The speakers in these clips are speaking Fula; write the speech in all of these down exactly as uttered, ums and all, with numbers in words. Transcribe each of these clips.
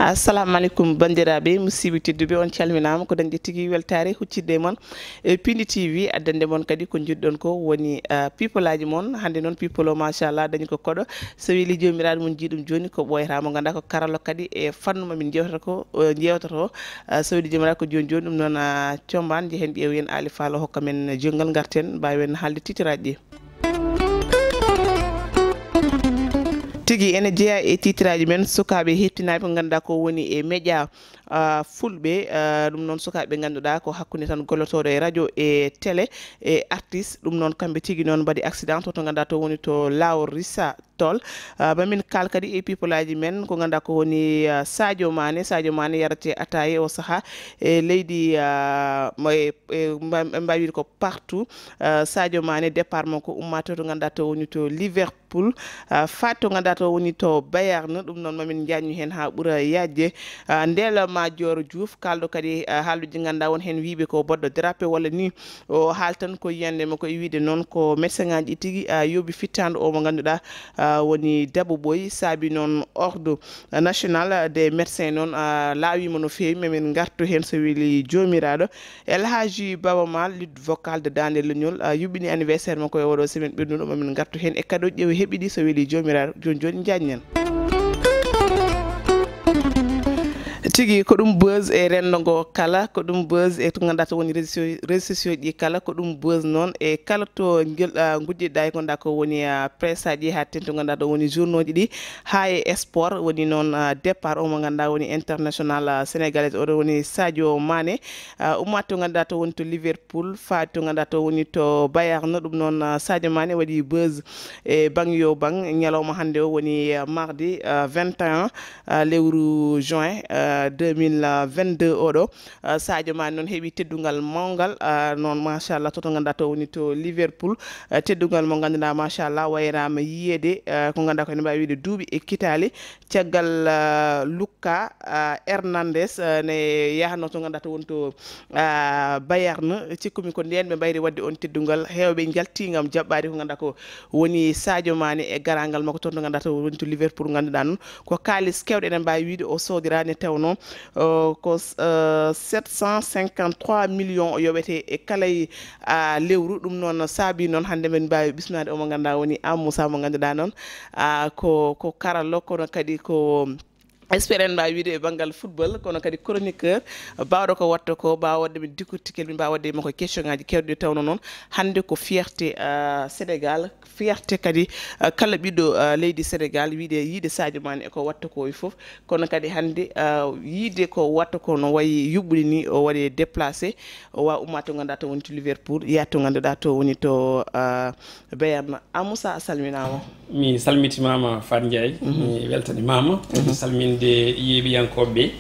Assalamu aleykum, banndiraaɓe, musiɗɓe tedduɓe, on calminaama. Ko dañde tigi weltaare huccitde e mon e Pindi T V, addande mon kadi ko njiɗɗon ko woni, ah, people aji mon. Hannde noon, people o, machallah, dañi ko koɗo. So weli Joomiraaɗo, mon njii ɗum jooni, ko ɓooyata mo ngannduɗaa ko karallo kadi e fannu mo min njewtata ko, eh, njewtoto. Ah, so weli Joomiraaɗo, ko jooni jooni. Ɗum noon, ah, combaan njehen ƴeewen Aali Faal o hokka men jonngal, ngarten mbaawen haalde tiitiraaji ɗi. Tigi ene jeyaa e tiitiraaji men, sukaaɓe heɓtinaaɓe ko ngannduɗaa ko woni e média, ah, fulɓe, ah, ɗum noon sukaaɓe ɓe ngannduɗaa ko hakkunde tan gollotooɗo e radio e télé e artiste. Ɗum noon kamɓe tigi noon mbaɗi accident to, to ngannduɗaa to woni to laawol Rissa Toll. Ah, ma min kaal kadi e people aji men ko ngannduɗaa ko woni, ah, Sadio Mané. Sadio Mané yarate ataaye o sahaa e leydi, ah, mo e, e mba-, mbaawiri ko partout. Ah, Sadio Mané départ makko ummato to ngannduɗaa to woni to Liverpool, ah, faat to ngannduɗaa to woni to Bayern. Ɗum noon ma min njaññu heen haa ɓura yaajde. Ah, Ndella Madior Diouf, kaalɗo kadi, ah, haalduuji ngannduɗaa won heen wiyɓe ko boɗɗo dérapé walla ni o haaltan ko yiyannde makko e wiyde noon ko médecin ŋaaji tigi, ah, yooɓi fittaandu o mo ngannduɗaa, ah, woni Dabo Boy, saabi noon Ordre National des Médecins noon, ah, laawiima no feewi. Ma min ngartu heen so weli Joomiraaɗo. El Hadji Baba Maal, lead vocal de Daande Leñol, ah, yuɓɓini anniversaire makko e oɗo semaine ɓennuɗo, ma min ngartu heen e kadi o ƴeewa heɓi ɗi so weli Joomiraaɗo. Jooni jooni njaññen. Tigi ko ɗum buzz e renndo ngo kala, ko ɗum buzz e to ngannduɗaa to woni réseaux, réseaux sociaux ɗi kala, ko ɗum buzz noon e kala to ngel, ah, ngujjiɗaa e ko ngannduɗaa ko woni, ah, presse aji haa tee to ngannduɗaa to woni journaux ji ɗi haa e sport woni noon, ah, départ o mo ngannduɗaa woni international, ah, sénégalais oɗo woni Sadio Mané, ah, ummato to ngannduɗaa to woni to Liverpool, faati to ngannduɗaa to woni to Bayern. Ɗum noon, ah, Sadio Mané waɗi buzz e bang yo bang ñalawma hannde o woni, ah, mardi, ah, vingt et un, ah, lewru juin, ah, deux mille vingt-deux oɗo. Ah, Sadio Mané noon heɓi teddungal mawngal, ah, noon machallah to, to ngannduɗaa to woni to Liverpool. Ah, teddungal mo ngannduɗaa machallah wayraama yiyeede, ah, ko ngannduɗaa ko ene mbaawi wiyde duuɓi e kitaale. Caggal, ah, Luka, ah, Hernandez, ah, ne yahanoo to ngannduɗaa to woni to, ah, Bayern, cikkumi ko ndeen ɓe mbayri waɗde on teddungal. Heewɓe njaltii ngam jaɓɓaade ko ngannduɗaa ko woni Sadio Mané e garaangal makko toon to ngannduɗaa to woni to Liverpool. Ngannduɗaa noon ko kaalis keewɗo ene mbaawi wiyde o soodiraa nde tawnoo, ah, ko, ah, sept cent cinquante-trois millions o yoɓetee e kala e, ah, lewru. Ɗum noon saabii noon hannde men mbaawi bismade o mo ngannduɗaa woni Amadou Moussa mo ngannduɗaa noon, ah, ko, ko karallo kono kadi ko expert en mbaawi wiyde e banngal football, kono kadi chroniqueur, baawɗo ko waɗta ko, mbaawa waɗde min décortiquer, min mbaawa waɗde e makko question ŋaaji keewɗi ɗi tawnoo noon. Hannde ko fierté, ah, Sénégal, fierté kadi, ah, kala ɓiɗɗo, ah, leydi Sénégal, wiyde, yiyde Sadio Mané e ko waɗta ko e fof. Kono kadi hannde, ah, yiyde ko waɗta ko no wayi yuɓɓude ni, o waɗi déplacé, o waawi ummaade to ngannduɗaa to woni to Liverpool, yaha to ngannduɗaa to woni to, ah, Bayern. A Moussa, a salminaama. Mi salmitimaama, Fat Ndiaye. Mi weltanimaama. Kadi salminde yeeɓiyankooɓe ɓe,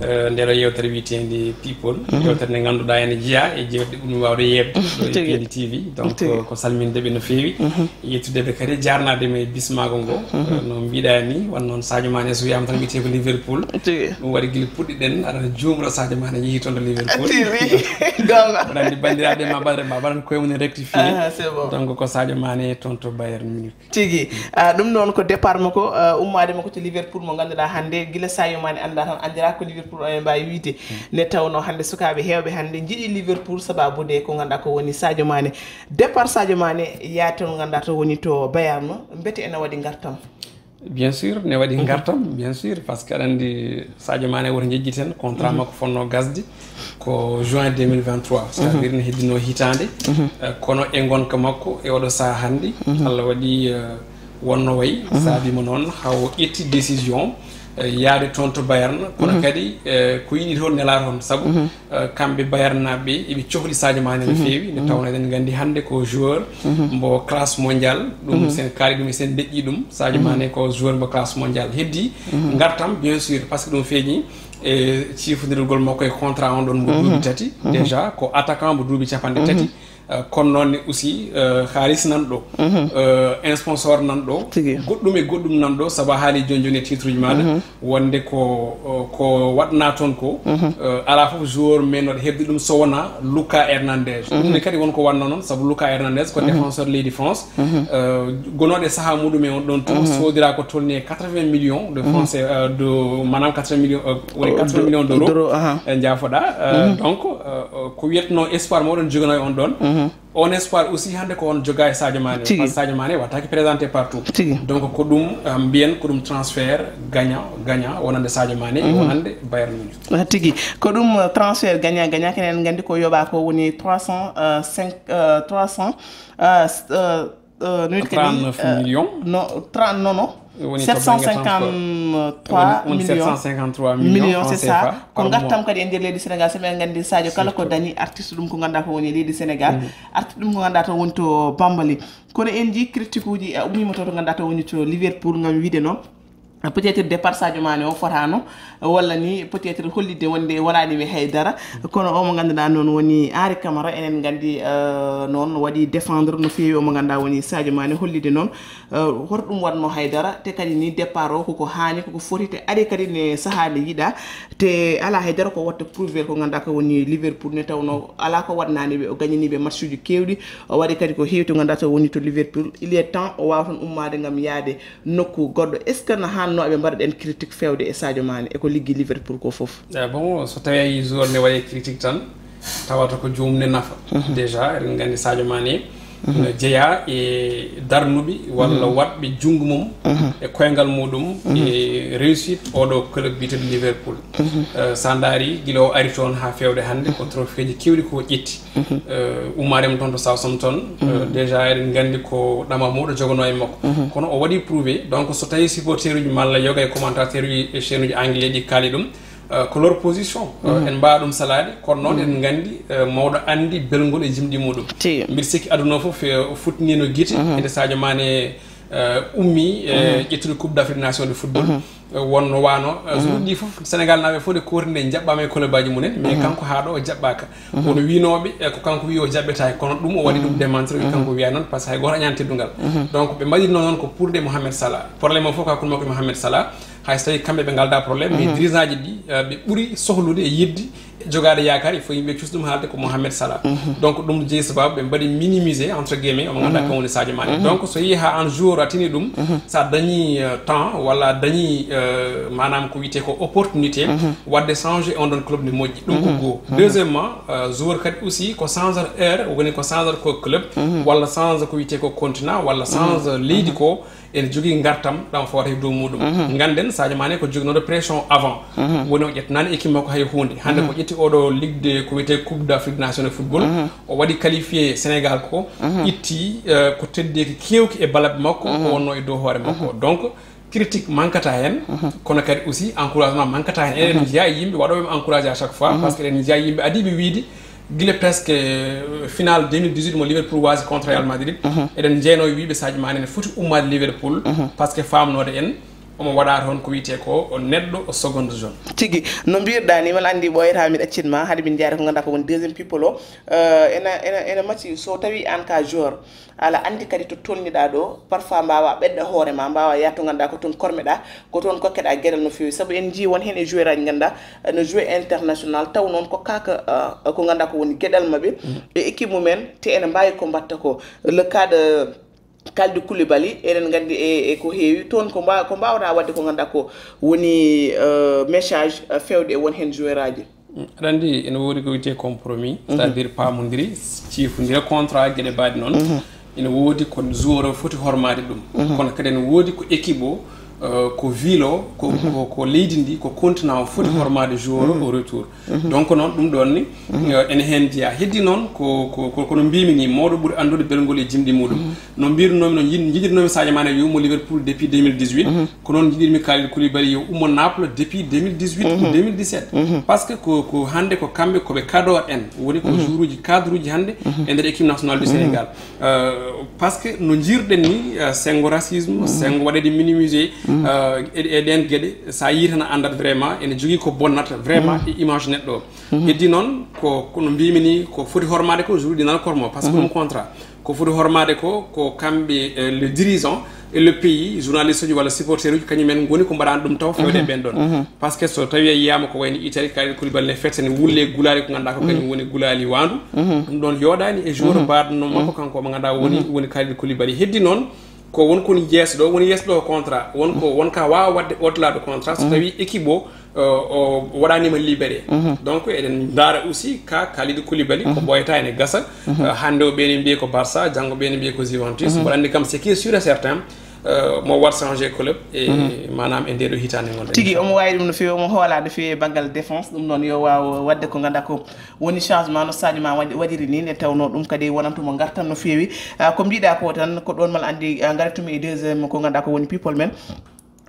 eh, ndee ɗoo yeewtere wiyeteende People. Yeewtere nde ngannduɗaa ene jeyaa e jeewte ɗe ɓurmi waawde yeeɓde ɗo e Tigi. Pindi T V. Donc, Tigi. Ko salminde ɓe no feewi. Yettude ɓe kadi, jaarnaade ɓe e bismaago ngo. Eh, no mbiɗaa ni, won noon Sadio Mané so wiyaama tan wiyetee ko Liverpool. Tigi. Ɗum waɗi gila puɗɗiɗen, aɗa juumra Sadio Mané yehi toon to Liverpool. Tigi. Goonga. Aɗa anndi banndiraaɓe ma mbaɗa, ma mbaɗan koye mum en rectifié. Ah, c'est bon. Donc ko Sadio Mané toon to Bayern Munich. Tigi. Ah, ɗum noon ko départ makko, ah, ummaade makko to Liverpool mo ngannduɗaa hannde gila Sadio Mané anndaa tan anndiraa ko Liverpool o e mbaawi wiyde. Nde tawnoo hannde sukaaɓe heewɓe hannde njiɗi Liverpool sababude ko ngannduɗaa ko woni Sadio Mané. Départ Sadio Mané yaha toon ngannduɗaa to woni to Bayern, mbete ene waɗi ngartam? Bien sûr, ne waɗi ngartam, bien sûr, parce que aɗa anndi Sadio Mané woto njejjiten, contrat makko fotnoo gasde ko juin deux mille vingt-trois, c'est-à-dire ne heddinoo hitaande. Eh, kono e ngonka makko e oɗo sahaa hannde, Allah waɗi, eh, wonno wayi, saabii mo noon haa o ƴetti décision, eh, yaade toon to Bayern, kono kadi, eh, ko yiɗi toon nelaa toon, sabu, eh, kamɓe Bayern naaɓe ɓe, eɓe cohli Sadio Mané no feewi, nde tawnoo eɗen nganndi hannde ko joueur mbo classe mondial, ɗum sen kaali ɗum e sen deƴƴi ɗum, Sadio Mané ko joueur mbo classe mondial. Heddi ngartam, bien sûr, parce que ɗum feeñi, E ciifondirgol makko e contrat on ɗon mo duuɓi tati, déjà ko attaquant mo duuɓi capanɗe tati. Euh, kono noon ne aussi, euh, haalis nan ɗo. Euh, sponsor nan ɗo. Goɗɗum e goɗɗum nan ɗo, sabu a haali jooni jooni e titre uji maaɗa, wonde ko, ko waɗna toon ko, euh, alaa fof joueur menoɗo heɓde ɗum so wona Luka Hernandez. Ɗum ne kadi won ko wanno noon, sabu Luka Hernandez ko défenseur leydi France. Euh, gonooɗo e sahaa muɗum e on ɗon tour, soodira ko tolni e quatre-vingts millions de français, euh, de, maanaam quatre-vingts millions, euh, woni quatre-vingts millions d'euros. D'euros, aha. Eh, njaafoɗa. Euh, donc, euh, euh, ko wiyetno espoir mo oɗon joganoo e on ɗon. On espoir aussi hannde ko on joga e Sadio Mané. Tigi. Parce que Sadio Mané wattaki présenté partout. Tigi. Donc ko ɗum, euh, mbiyen ko ɗum transfert gagnant gagnant wonande Sadio Mané e wonande Bayern Munich. Ah, tigi. Ko ɗum, euh, transfert gagnant gagnant, kenen nganndi ko yoɓa ko woni trois cent, euh, cinq, euh, trois cents, euh, s-, euh, euh, no wiɗi kadi, 39 euh, millions. Non, trente, non, non. Woni to bannge transfert. Sept cent cinquante-trois millions. Woni, woni sept cent cinquante-trois millions, c'est ça, francs C F A par mois. Ko ngartam kadi e nder leydi Sénégal, so miɗen nganndi Sadio kala ko dañi artiste ɗum ko ngannduɗaa ko woni e leydi Sénégal, artiste ɗum ko ngannduɗaa to woni to Bambali. Kono en njii critique uji, eh, ummiima to, to ngannduɗaa to woni to Liverpool ngam wiide noon. Peut-être départ Sadio Mané o fotaano, walla ni peut-être hollitde wonde wonani ɓe hay dara. Kono o mo ngannduɗaa noon woni Henri Camara, enen nganndi, eh, noon waɗi défendre no feewi o mo ngannduɗaa woni Sadio Mané, hollitde noon, eh, hoto ɗum waɗno hay dara. Te kadi ni départ o koko haani, koko foti, te ari kadi ne sahaa nde yiɗa. Te alaa hay dara ko watta prouver ko ngannduɗaa ko woni Liverpool ne, tawno alaa ko waɗnani ɓe, o gagnani ɓe match uji keewɗi, o waɗi kadi ko heewi to ngannduɗaa to woni to Liverpool. Il est temps o waawa toon ummaade ngam yaade nokku goɗɗo. Est-ce que no haanno eɓe mbaɗa ɗen critique feewde e Sadio Mané e ko liggi Liverpool ko fof? Eh, bon, so tawi a yii joueur ne waɗi critique tan, tawata ko joomum ne nafa. Déjà, eɗen nganndi Sadio Mané no jeyaa e darnuɓe walla waɗɓe junngo mum e koyngal muɗum e réussite oɗo club biyeteeɗo Liverpool. Eh, sa ndaari, gila o ari toon haa feewde hannde, ko trophée ji keewɗi ko ƴetti. Eh, ummaade mo toon to Southampton, eh, déjà eɗen nganndi ko ɗama mawɗo joganoo e makko. Kono o waɗi prouvé, donc so tawi supporter uji malla yoga e commentateur uji e chaîne uji anglais ɗi kaali ɗum, eh, ko leur position. Eh, en mbaawa ɗum salaade, kono noon en nganndi, eh, mawɗo anndi belngol e jimɗi muɗum. Mbiɗa sikki aduna o fof, eh, o fuɗɗiniino gite, ede Sadio Mané, eh, ummi, eh, ƴettude Coupe d'Afrique Nation de football. Eh, wonno wano, eh, so ɗum ɗi fof, Sénégal naaɓe fof nde koorinde jaɓɓaama e club aji mumen, mais kanko haa ɗo o jaɓɓaaka. Wono wiinooɓe, eh, ko kanko wiyi o jaɓɓetaake, kono ɗum o waɗi ɗum démentir, o wi kanko wiya noon, parce que hay gooto añaani teddungal. Donc ɓe mbaɗirno noon ko pour de Mohamed Salah. Problème o fof ko hakkunde makko e Mohamed Salah. Hay so tawi kamɓe ɓe ngalda problème, mais dirigeant ji ɗi, eh, ɓe ɓuri sohlude e yidde e jogaade yaakaar, il faut yimɓe cuusɗum haalde ko Mohamed Salah. Donc ɗum jeyi sababu ɓe mbaɗi minimisé entre guillemets omo ngannduɗaa kam woni Sadio Mané. Donc so yehi haa an joueur a tini ɗum, sa dañi, eh, temps walla a dañi, eh, maanaam ko wiyetee ko opportunité waɗde changé on ɗon club ne moƴƴi. Ɗum ko goo. Deuxièmement, eh, joueur kadi aussi ko changeur heure, woni ko changeur ko club, walla change ko wiyetee ko continent, walla change leydi ko, ene jogii ngartam ɗam fawata e dow muɗum. Ngannden Sadio Mané ko joginooɗo pression avant. Woni o ƴettanaani équipe makko hay huunde. Hannde ko ƴetti oɗo ligde ko wiyetee Coupe d'Afrique Nation de football. O waɗi qualifié Sénégal ko itti, eh, ko teddeeki keewki e balaɓe makko, ko wonno e dow hoore makko. Donc critique mankata heen, kono kadi aussi encouragement mankata heen. Eɗen njiya yimɓe waɗooɓe mo encouragé à chaque fois, parce que eɗen njiya yimɓe adiiɓe wiide gila presque, euh, final deux mille dix-huit mo Liverpool waasi contre Real Madrid. Eɗen njeyno wiiɓe Sadio Mané ne foti ummaade Liverpool, parce que faamnoode en omo waɗa toon ko wiyetee ko o neɗɗo o seconde zone. Tigi, no mbirɗa ni, wala anndi ɓooyata mi ɗaccin ma, hade min jaare ko ngannduɗaa ko woni deuxième people o. Euh, ena, ena, ena mati so tawi an ka joueur, ala anndi kadi to tolniɗa ɗo, parfois mbawa ɓedda hoore ma, mbawa yaha to ngannduɗaa ko toon kormeɗa, ko toon kokkeɗa geɗal no feewi. Sabu en njii won heen e joueur aji ngannduɗaa, eh, no joué international, taw noon ko kaka, eh, ko ngannduɗaa ko woni geɗal maɓɓe, e équipe mumen, te ene mbawi ko mbatta ko. Le cas de Kalidou Koulibaly, eɗen nganndi e, e ko heewi. Toon ko mba-, ko mbawɗa waɗde ko ngannduɗaa ko woni, eh, message, eh, fewde e won heen joueur aji. Aɗa anndi ene woodi ko wiyetee compromis, c'est-à-dire paamondiri, ciifondira contrat, geɗe mbaɗe noon. Ene woodi ko joueur o foti hormaade ɗum. Kono kadi ene woodi ko équipe o, eh, ko ville o, ko, ko, ko leydi ndi, ko continent o foti hormaade joueur o au retour. Donc noon ɗum ɗon ni, eh, ene heen jeyaa. Heddi noon ko, ko, ko, kono mbimi ni, mawɗo ɓuri anndude belngol e jimɗi muɗum. No mbirunoomi, no nji-, njiɗirnoomi Sadio Mané yo ummo Liverpool depuis deux mille dix-huit. Ko noon njiɗirmi Kalidou Koulibaly yo ummo Naples depuis deux mille dix-huit ou deux mille dix-sept. Parce que ko, ko hannde ko kamɓe ko ɓe kadoo en, woni ko joueuruji, cadre uji hannde e nder équipe nationale du Sénégal. Euh, parce que no njirɗen ni, euh, senngo racisme, senngo waɗeede minimisé, Euh, e, e ɗen geɗe, sa yii tan a anndat vraiment ene jogii ko bonnata vraiment e image neɗɗo o. Heddi noon ko, ko no mbimi ni, ko foti hormaade ko jour ɗi nana kormo, parce que ɗum contrat. Ko foti hormaade ko, ko kamɓe, euh, le dirigeant et le pays, journaliste uji walla supporter uji, kañum en ngoni ko mbaɗani ɗum taw fewde e ɓen ɗon. Parce que so tawi a yiyama ko wayno Italie, Kalidou Koulibaly ne fetani wulle gulaali ko ngannduɗaa ko kañum woni gulaali waandu. Ɗum ɗon yooɗani e joueur baɗno makko kanko mo ngannduɗaa woni, woni Kalidou Koulibaly. Heddi noon ko won ko woni yeeso ɗo, woni yeeso ɗo contrat. Won ko, won ka waawa waɗde au-delà de contrat so tawi équipe o, euh, o waɗanima libéré. Donc eɗen ndaara aussi ka Kalidou Koulibaly ko ɓooyata ene gasa. Euh, hannde o ɓeeni mbiye ko Barça, janngo ɓeeni mbiye ko Juventus. Mboɗo anndi kam c'est qui est sûr et certain, euh, mo wat changé club e maanaam e nde ɗo hitaande ngonɗen. Tigi, omo waawi ɗum no feewi, omo hoolaa no feewi e banngal défense. Ɗum noon yo waaw waɗde ko ngannduɗaa ko woni changement no Sadio Mané waɗi, waɗiri ni, nde tawnoo ɗum kadi wonantu mo ngartan no feewi. Ah, ko mbiɗa ko tan, ko ɗoon mal anndi, ah, ngaratumi e deuxième ko ngannduɗaa ko woni people men.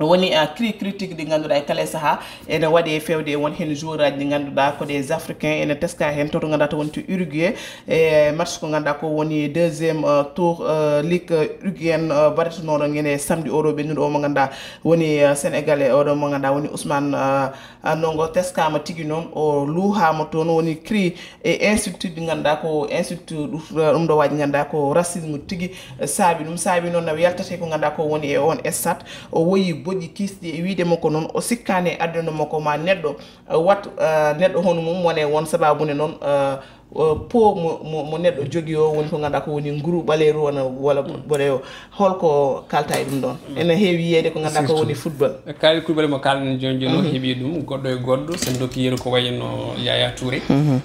Woni, ah, cri critique ɗi ngannduɗaa e kala e sahaa ene waɗi e fewde e won heen joueur aji ɗi ngannduɗaa ko des Africains, ene teska heen to, to ngannduɗaa to woni to Uruguay, e match ko ngannduɗaa ko woni deuxième, ah, tour, ah, ligue, ah, uruguayenne, ah, baɗatonooɗo ngene samedi oɗo ɓennuɗo o mo ngannduɗaa woni, ah, Sénégalais oɗo mo ngannduɗaa woni Ousmane, ah, Ah, nongo teskama tigi noon, o luuhama toon, woni cri e insulte ɗi ngannduɗaa ko insulte ɗu-, ɗum ɗo waji ngannduɗaa ko racisme tigi, eh, saabi ɗum. Saabi noon nawi yaltate ko ngannduɗaa ko woni e on stade. O woyi boƴƴi kisɗi e wiide mo ko noon o sikkani e aduna mo ko ma neɗɗo, eh, wat, eh, neɗɗo hono mum wone won sababu ne noon, eh, eh, po mo, mo, mo neɗɗo jogii o woni ko ngannduɗaa ko woni nguru ɓaleeru wona walla boɗeewo. Holko kalta e ɗum ɗon? Ene heewi yiyeede ko ngannduɗaa ko woni football. Kalidou Koulibaly mo kalɗen jooni jooni o heɓi ɗum goɗɗo e goɗɗo. Sen dokki yeru ko wayno Yaya Touré.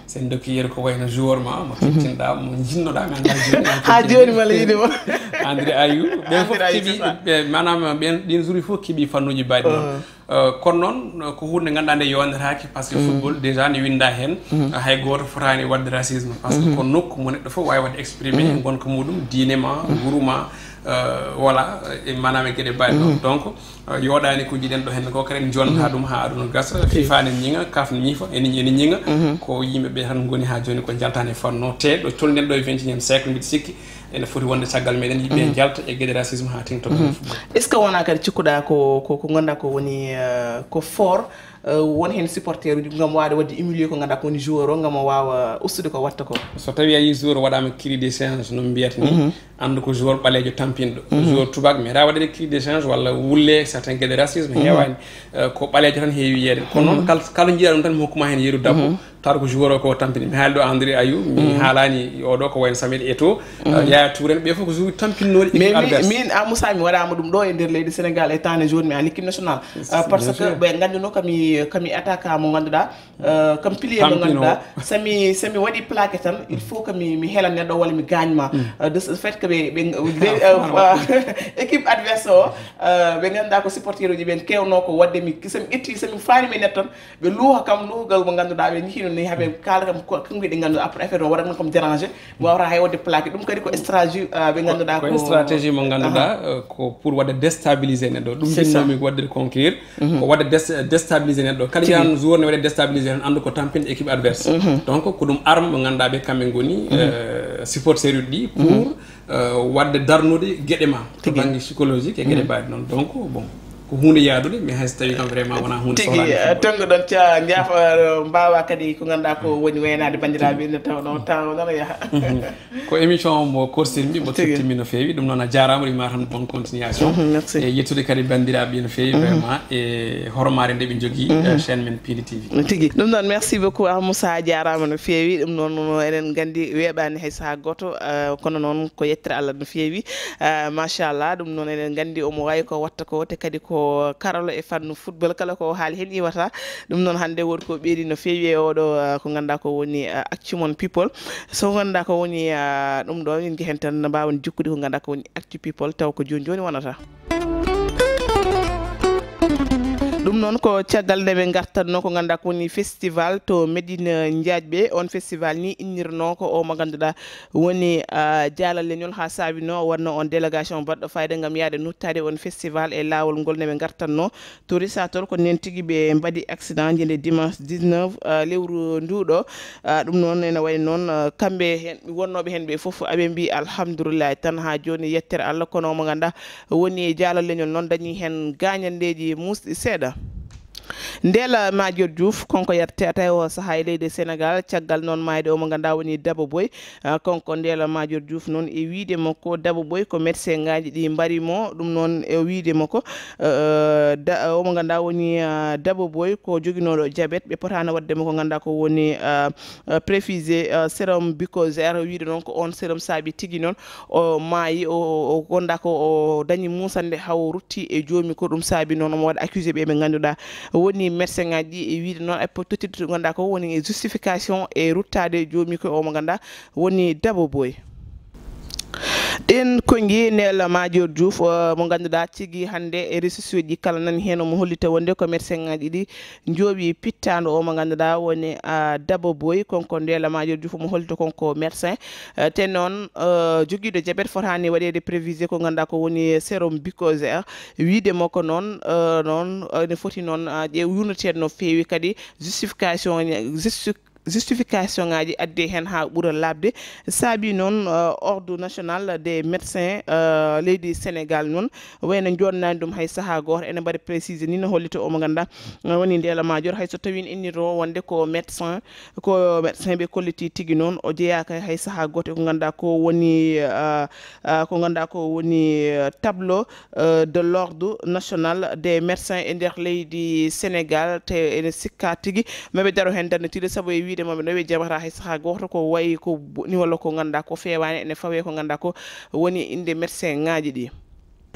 Sen dokki yeru ko wayno joueur ma mo kettinɗa, mo jinnoɗa, mi anndaa jooni. Ha jooni mala yiide mo. André Ayou. Ɓen fof keɓi, ɓe, maanaam ɓen, ɗin joueur fof keɓi fannuji baɗi noon. Euh, kono noon, euh, ko huunde nde ngannduɗaa nde yowndataake, parce que football déjà ne winnda heen, euh, hay gooto fotaani waɗde racisme, parce que ko nokku mo neɗɗo fof waawi waɗde exprimé e ngonka muɗum, diine ma, nguru ma, euh, voilà, e maanaam e geɗe mbaɗe noon. Donc, euh, yooɗaani ko njiɗen ɗo heen ko kadi en jonnata ɗum haa aduna gasa, FIFA ne ñiŋa, kaf ne ñifa, ene, ene ñiŋa, ko yimɓe ɓe tan ngoni haa jooni ko njaltaani e fanno, te ɗo tolniɗen ɗo e vingt et unième siècle, mbiɗa sikki, ene foti wonde caggal meɗen yimɓe njalta e geɗe racisme haa tengti to bannge football. Est-ce que wonaa kadi cikkuɗaa ko, ko, ko ngannduɗaa ko woni, euh, ko fort, euh, won heen supporter uji ngam waawde waɗde humilier ko ngannduɗaa ko woni joueur o, ngam o waawa ustude ko watta ko? So tawi a yii joueur waɗaama cri d'échange no mbiyata ni, anndu ko joueur ɓaleejo tampinɗo. Joueur tubak meeɗa waɗde cri d'échange walla wulle certains geɗe racisme heewaani. Euh, ko ɓaleejo tan heewi yiyeede. Kono noon kal-, kala njiya ɗum tan mi hokkuma heen yeru dabbo. Tawa ko joueur o ko tampini. Mi haali ɗo André Ayou, mi haalani oɗo ko wayno Samuel Eto'o, euh, Yaya Touré, ɓe fof ko joueur tampinnooɗi équipe adverse. Mais min, min, a Moussa, mi waɗaama ɗum ɗo e nder leydi Sénégal e temps ne jooni mi en équipe nationale. Euh, parce que ɓe ngannduno kami, kami attaquant mo ngannduɗaa, euh, kam pilier mo ngannduɗaa, so mi, so mi waɗi plaqué tan, il faut que mi, mi helan neɗɗo walla mi gaañma. Euh, de ce fait que ɓe, ɓe, ɓe, euh, équipe adverse o, euh, ɓe ngannduɗaa ko supporter uji ɓen keewno ko waɗde mi, so mi ƴetti, so mi faani mi net tan, ɓe luuha kam luuhgal mo ngannduɗaa ɓe njehino ni, haɓe kaala kam ko, kanko ɗi ngannduɗaa après affaire o waɗatno kam dérangé, mi wawata hay waɗde plaqué. Ɗum kadi ko stratégie, ah, ɓe ngannduɗaa ko, ko stratégie mo ngannduɗaa, euh, ko pour waɗde déstabiliser neɗɗo. Ɗum jinnoomi ko waɗde conquérir, ko waɗde dés-, déstabiliser neɗɗo. Kala yan joueur ne waɗde déstabiliser tan, anndu ko tampinde équipe adverse. Donc, ko ɗum arme mo ngannduɗaa ɓe kamɓe ngoni, euh, supporter uji ɗi pour euh, waɗde darnude geɗe ma to bannge psychologique e geɗe mbaɗe noon. Donc, bon, ko huunde yaadude, mais hay so tawi kam vraiment wonaa huunde sohlaande. Tigi, eh, tonngo ɗon ca-, njaafa, eh, mbaawa kadi ko ngannduɗaa ko woni waynaade banndiraaɓe nde tawnoo, tawnoo no yaha. Ko émission mo korsirmi, mo kettimi no feewi. Ɗum noon a jaaraama, ɗum ma tan bonne continuation. Merci. E yettude kadi banndiraaɓe no feewi, vraiment, e hormaare nde ɓe njogii, eh, chaîne men Pindi T V. Tigi. Ɗum noon, merci beaucoup, ah, Moussa, a jaaraama no feewi. Ɗum noon, eɗen nganndi weeɓaani hay sahaa gooto, eh, kono noon ko yettere Allah no feewi. Ah, machallah, ɗum noon eɗen nganndi omo waawi ko watta ko, te kadi ko karalo e fannu football, kala ko o haali heen iwata. Ɗum noon hannde woodi ko ɓeydi no feewi e oɗo, ah, ko ngannduɗaa ko woni, ah, actu mon people. So ngannduɗaa ko woni, ah, ɗum ɗo, min njehen tan no mbaawen jokkude ko ngannduɗaa ko woni actu people, taw ko jooni jooni wonata. Ɗum noon ko caggal nde ɓe ngartatno ko ngannduɗaa ko woni festival to Médina Ndiathbé. On festival ni innirno ko o mo ngannduɗaa woni, ah, Jaalal Leñol, haa saabino wonno on délégation baɗɗo fayda ngam yahde nuttaade on festival e laawol ngol nde ɓe ngartatno to Risatol. Ko nen tigi ɓe mbaɗi accident ñande dimanche dix-neuf, ah, lewru nduɗo. Ah, ɗum noon ene wayi noon, ah, kamɓe heen wonnooɓe heen ɓe fof aɓe mbi alhamdulillahi tan haa jooni yettere Allah, kono mo ngannduɗaa woni Jaalal Leñol noon dañi heen gaañandeeji muusɗi seeɗa. Ndella Madior Diouf, kanko yarte tawi o sahaa e leydi Sénégal, caggal noon maayde o mo ngannduɗaa woni Daba Boy. Ah, kanko Ndella Madior Diouf noon e wiyde makko, Daba Boy ko médecin ngaaji ɗi mbari mo, ɗum noon e wiyde makko, eh, da-, o mo ngannduɗaa woni, ah, Daba Boy ko joginooɗo diabète, ɓe potaano waɗde mo ko ngannduɗaa ko woni, ah, ah, préfisé, ah, sérum Bucozer, wiyde noon ko on sérum saabi tigi noon o maayi, o, o, o ngannduɗaa ko o dañi muusannde haa o rutti e joomi, ko ɗum saabi noon omo waɗa accusé ɓe ɓe ngannduɗaa woni médecin ngaaji ɗi e wiyde noon e po-, tottirde ko ngannduɗaa ko woni justification e ruttaade e joomi ko o mo ngannduɗaa woni Daba Boy. Ɗen konngi Ndella Madior Diouf, eh, mo ngannduɗaa tigi hannde e réseaux sociaux ji kala nani heen omo hollita wonde ko médecin ngaaji ɗi njooɓi pittaandu o mo ngannduɗaa woni, ah, Daba Boy, kanko Ndella Madior Diouf omo hollita kanko médecin. Eh, te noon, eh, jogiiɗo diabète fotaani waɗeede préfisé ko ngannduɗaa ko woni sérum Bucozer. Wiyde makko noon, eh, noon, eh, ene foti noon, ah, ƴeew yurneteede no feewi kadi justification, justi-, justification ngaaji adde heen haa ɓura laaɓde. Saabi noon, eh, Ordre National des Médecins, eh, leydi Sénégal noon, wayno njoɗnaani ɗum hay sahaa gooto, ene mbaɗa précisé ni no hollita o mo ngannduɗaa, eh, woni Ndella Madior, hay so tawii inniroo wonde ko médecin, ko médecin ɓe kolliti tigi noon, o jeyaaka hay sahaa gooto e ko ngannduɗaa ko woni, eh, eh, ko ngannduɗaa ko woni, eh, tableau, eh, de l'Ordre National des Médecins e nder leydi Sénégal, te ene sikka tigi maɓe daro heen darnde tigi, sabu e wiyde maɓe no ɓe jaɓata hay sahaa gooto ko wayi ko boni walla ko ngannduɗaa ko feewaani, ene fawee ko ngannduɗaa ko woni innde médecin ngaaji ɗi.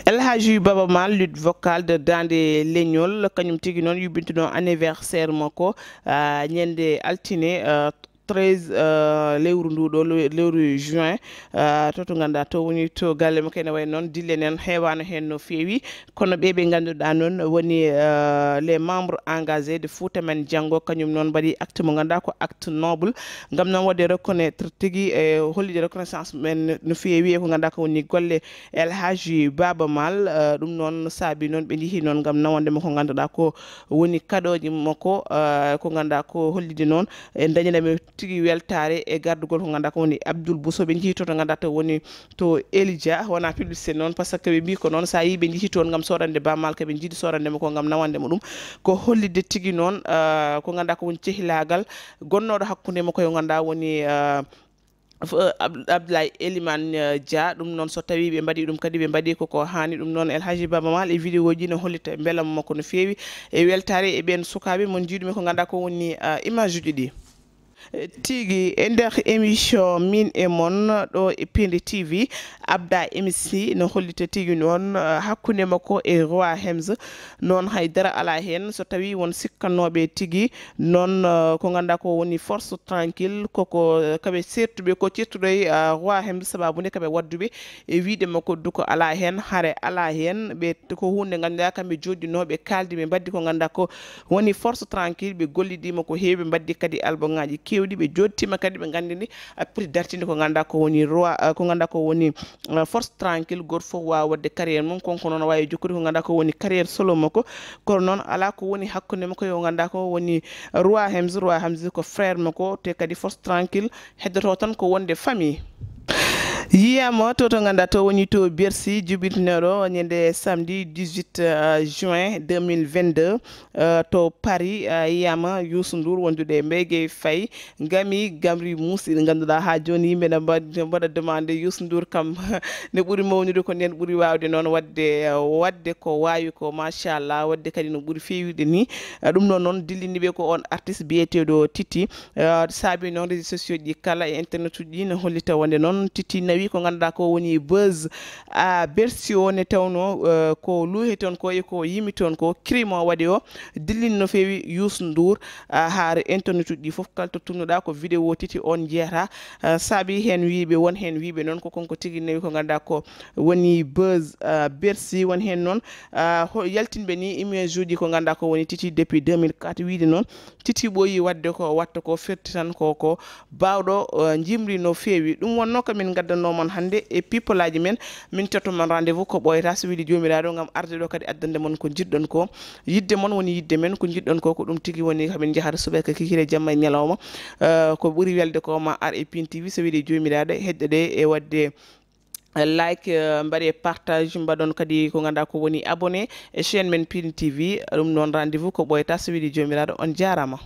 El Hadji Baba Maal, lutte vocale de Daande Leñol, kañum tigi noon yuɓɓintuno anniversaire makko, ah, ñande altine, ah, treize, ah, lewru ndu ɗo, le-, lewru juin, ah, to, to ngannduɗaa to woni to galle makko ene wayi noon dille nen heewaano heen no feewi. Kono ɓe ɓe ngannduɗaa noon woni, ah, les membres engagés de Fouta Men Janngo, kañum noon mbaɗi acte mo ngannduɗaa ko acte noble, ngam noon waɗde reconnaître tigi e hollitde reconnaissance men no feewi e ko ngannduɗaa ko woni golle El Hadji Baba Maal. Eh, ɗum noon saabi noon ɓe njehi noon ngam nawande mo ko ngannduɗaa ko woni kaɗooji makko, eh, ko ngannduɗaa ko hollitde noon e dañande mo tigi weltaare e gardugol ko ngannduɗaa ko woni Abdoul Bousso. Ɓe njehi to, to ngannduɗaa to woni to Elija, wona publicité noon, par ce que ɓe mbii ko noon, so a yii ɓe njehi toon ngam soodande Baba Maal, ko ɓe njiɗi soodande mo ko ngam nawande mo ɗum. Ko hollitde tigi noon, ah, ko ngannduɗaa ko woni cehilaagal gonnooɗo hakkunde makko e ko ngannduɗaa woni, ah, f-, Ab-, Abdoulaye Elimane, ah, Dia. Ɗum noon so tawii ɓe mbaɗii ɗum kadi, ɓe mbaɗii ko, ko haani. Ɗum noon El Hadji Baba Maal e vidéo ji no hollita mbelamma makko no feewi e weltaare e ɓeen sukaaɓe mo njiɗumi ko ngannduɗaa ko woni, ah, image uji ɗi. Tigi, e nder émission Min e Mon ɗo e Pindi T V, Abda M C no hollita tigi noon, eh, hakkunde makko e Roi Hems. Noon hay dara alaa heen, so tawii won sikkannooɓe tigi noon, eh, ko ngannduɗaa ko woni Force Tranquille, koko, eh, kaɓe sertuɓe, ko certuɗo e, eh, Roi Hems, sababu nde kaɓe waɗduɓe e wiyde makko duko alaa heen, hare alaa heen, ɓe ko huunde ngannduɗaa kamɓe jooɗinooɓe kaaldi, ɓe mbaɗdi ko ngannduɗaa ko woni Force Tranquille, ɓe gollidiima ko heewi, ɓe mbaɗdi kadi albumaaji keewɗi, ɓe jooɗtiima kadi, ɓe nganndini aɓe poti dartinde ko ngannduɗaa ko woni Roi, eh, ko ngannduɗaa ko woni, eh, Force Tranquille, gooto fof waawa waɗde carrière mum, kanko noon waawi jokkude ko ngannduɗaa ko woni carrière solo makko, kono noon alaa ko woni hakkunde makko e ko ngannduɗaa ko woni Roi Hems, Roi Hems ko frère makko, te kadi Force Tranquille heddoto tan ko wonde famille. Yiyaama to, to ngannduɗaa to woni to Bercy, jibinteeɗo ñande samedi dix-huit, euh, juin deux mille vingt-deux, euh, to Paris, euh, yiyaama Youssou Ndour wondude e Mbaye Gueye Faye, ngami gamri muusɗi ɗi ngannduɗaa haa jooni yimɓe ne mba-, ne mbaɗa demande Youssou Ndour kam ne ɓuri mawnude ko nden ɓuri waawde noon waɗde, euh, waɗde ko waawi ko, machallah, waɗde kadi no ɓuri feewirde ni. Euh, ɗum noon noon dillini ɓe ko on artiste biyeteeɗo Titi. Eh, saabi noon réseaux sociaux ji kala e internet uji ɗi no hollita wonde noon Titi nawi Ko ngannduɗaa ko woni buzz a bersi o ne tawno, eh, ko luuhi toon ko e ko yimi toon ko, crime o waɗi o dillini no feewi Youssou Ndour, ah, haa internet uji ɗi fof kala to tunnuɗaa ko vidéo titi on jeyata. Ah, saabi heen wiiɓe, won heen wiiɓe noon ko konko tigi newi ko ngannduɗaa ko woni buzz, ah, bersi, won heen noon, ah, ho-, yaltinɓe ni image uji ko ngannduɗaa ko woni titi depuis deux mille quatre, wiide noon titi ɓooyi waɗde ko watta ko firti tan ko, ko baawɗo, eh, jimri no feewi. Ɗum wonnoo ko min ngaddanoo mon hannde e people aji men. Min cotto mon rendez-vous ko ɓooyata so weli Joomiraaɗo ngam arde ɗo kadi addande mon ko njiɗɗon ko. Yiɗde mon woni yiɗde men, ko njiɗɗon ko, ko ɗum tigi woni ko min njahata subaka kikire jamma e ñalawma. Eh, ko ɓuri welde ko ma ar e Pin T V so weli Joomiraaɗo, heɗɗe ɗe e waɗde, eh, like, eh, mbaɗe partage, mbaɗon kadi ko ngannduɗaa ko woni abonné e chaîne men Pin T V. Ɗum noon rendez-vous ko ɓooyata so weli Joomiraaɗo. On jaaraama.